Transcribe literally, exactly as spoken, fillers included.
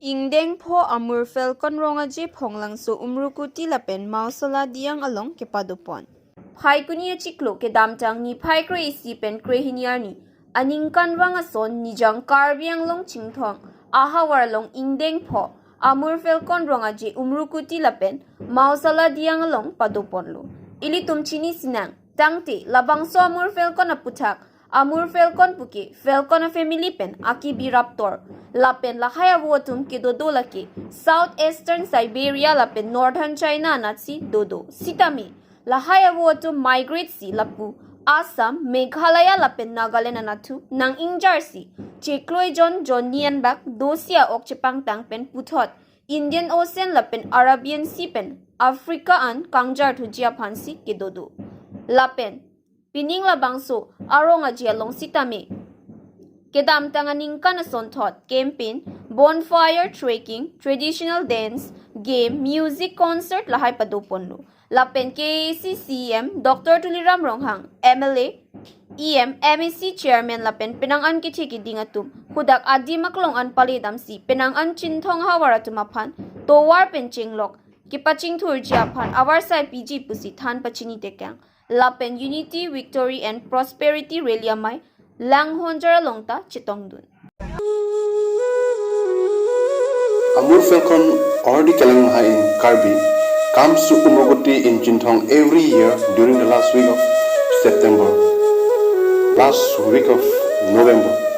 Ingdeng pho Amur Falcon Rong Aje Phonglangso Umrukuti lapen Mausala Diang along kepadopon. Phaikuni achiklo kedamtang niphai kre-isi pen krehini arni aningkanvang ason Nijang Karbi Anglong Chinthong ahavar along ingdeng pho Amur Falcon Rong Aje Umrukuti lapen Mausala Diang along padoponlo. Ilitum chini sinang tangte labangso Amur Falcon aputhak Amur Falcon puke Falcon a family pen akibi raptor lapen lahai avo atum kedodo lake South Eastern Siberia lapen Northern China anatsi dodo. Sitame lahai avo atum migrate si lapu Assam, Meghalaya lapen Nagaland anatthu nang-ingjarsi chiklo ejon jonni anbak dosi a-ok chepangtang pen puthot Indian Ocean lapen Arabian Sea pen Africa an kangjarthuji aphansi kedodo. Lapen pining labangso arong aje along sitame kedamtang aningkan asonthot campaign, bonfire, trekking, traditional dance, game, music concert lahai padoponlo. Lapen K A A C C E M Doctor Tuliram Ronghang, M L A, E M, M A C chairman lapen penang an kethe keding atum hadak adim aklong an pale damsi penang an Chinthong ahavar atum aphan tovar pen chenglok kepachingthurji aphan avarsai piji pusi than pachini tekang. Lapen Unity, Victory and Prosperity Rally amei Langhonjar along ta chetongdun. Amur Falcon already kelang hai in Karbi comes to Umrukuti in Chinthong every year during the last week of September, last week of November.